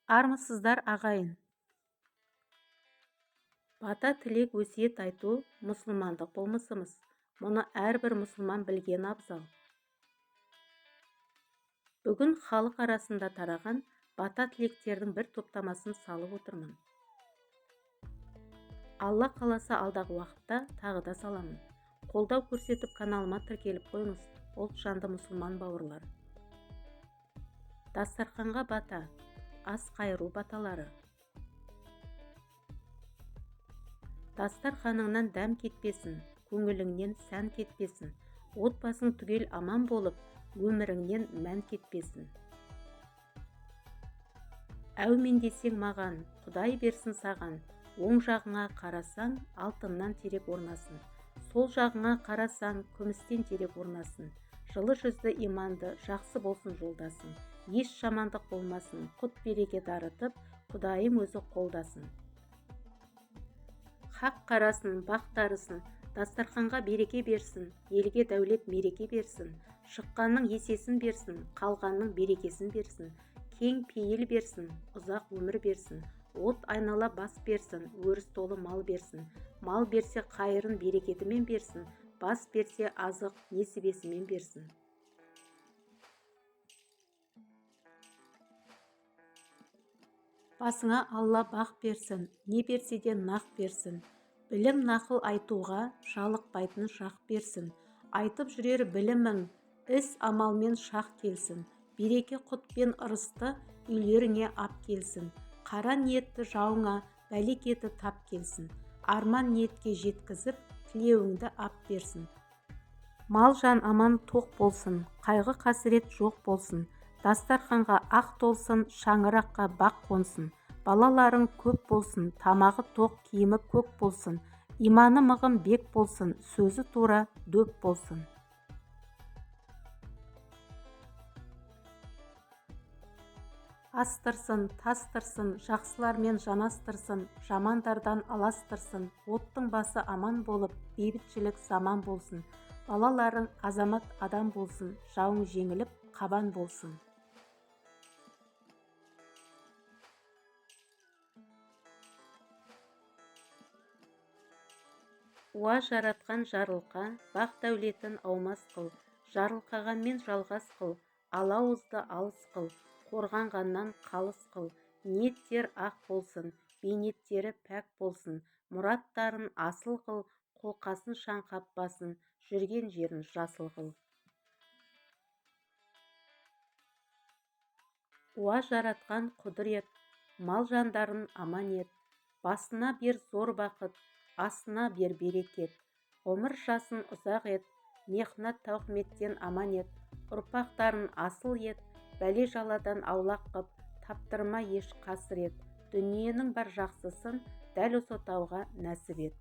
Армысыздар, ағайын! Бата тілек өсиет айту мұсылмандық болмысымыз. Мұны әрбір мұсылман білген абзал. Бүгін халық арасында тараған бата тілектердің бір топтамасын салып отырмын. Алла қаласа, алдағы уақытта тағы да саламын. Қолдау көрсетіп, каналыма тіркеліп қойыңыз, ұлтжанды мұсылман бауырлар. Дастарханға бата, ас қайыру баталары. Дастарханыңнан дәм кетпесін, көңіліңнен сән кетпесін, отбасың түгел аман болып, өміріңнен мән кетпесін. Әумен десең маған, Құдай берсін саған, оң жағыңа қарасаң, алтыннан терек орнасын, сол жағыңа қарасаң, күмістен терек орнасын. Жылы жүзді иманды, жақсы болсын жолдасың, еш жамандық болмасын, құт береке дарытып, Құдайым өзі қолдасын. Хақ қарасын, бақ дарысын, дастарханға береке берсін, елге дәулет мереке берсін, шыққанның есесін берсін, қалғанның берекесін берсін, кең пейіл берсін, ұзақ өмір берсін, от айнала бас берсін, өріс толы мал берсін, мал берсе қайырын берекетімен берсін, бас берсе азық несібесімен берсін. Басыңа Алла бақ берсін, не берсе де нақ берсін. Білім нақыл айтуға жалықпайтын шақ берсін. Айтып жүрер білімің іс амалмен шақ келсін. Береке құт пен ырысты үйлеріңе ап келсін. Қара ниетті жауыңа бәлекеті тап келсін. Арман ниетке жеткізіп, тілеуіңді ап берсін. Мал жан аман тоқ болсын, қайғы қасірет жоқ болсын. Дастарханға ақ толсын, шаңыраққа бақ қонсын. Балаларың көп болсын, тамағы тоқ, киімі көк болсын. Иманы мығым бек болсын, сөзі тура дөп болсын. Астырсын, тастырсын, жақсылармен жанастырсын, жамандардан аластырсын. Оттың басы аман болып, бейбітшілік заман болсын. Балаларың азамат адам болсын, жауың жеңіліп қабан болсын. Уа жаратқан жарылқа, бақ дәулетін аумас қыл, жарылқағанмен жалғас қыл, алауызды алыс қыл, қорғанғаннан қалыс қыл. Ниеттер ақ болсын, бейнеттері пәк болсын, мұраттарын асыл қыл, қолқасын шаң қаппасын, жүрген жерін жасыл қыл. Уа жаратқан құдірет, мал жандарын аман ет, басына бер зор бақыт, асына бер берекет, ғұмыр жасын ұзақ ет, мехнат тауқыметтен аман ет, ұрпақтарын асыл ет, бәле жаладан аулақ қып, таптырма еш қасірет, дүниенің бар жақсысын дәл осы тауға нәсіп ет.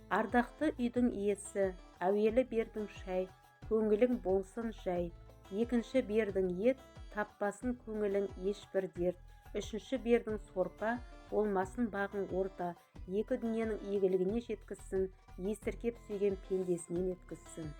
Ардақты үйдің иесі, әуелі бердің шай, көңілің болсын жай. Екінші бердің ет, таппасын көңілің ешбір дерт. Үшінші бердің сорпа, болмасын бағың орта. Екі дүниенің игілігіне жеткізсін, есіркеп сүйген пендесінен еткізсін.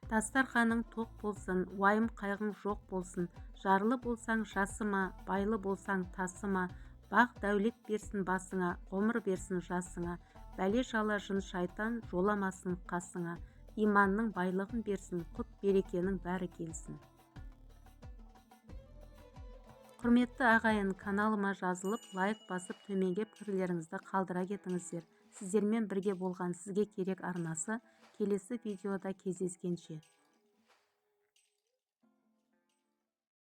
Дастарханың тоқ болсын, уайым қайғың жоқ болсын. Жарлы болсаң жасыма, байлы болсаң тасыма. Бақ дәулет берсін басыңа, ғұмыр берсін жасыңа. Бәле жала жын шайтан жоламасын қасыңа. Иманның байлығын берсін, құт берекенің бәрі келсін. Құрметті ағайын, каналыма жазылып, лайк басып, төменге пікірлеріңізді қалдыра кетіңіздер. Сіздермен бірге болған сізге керек арнасы. Келесі видеода кездескенше.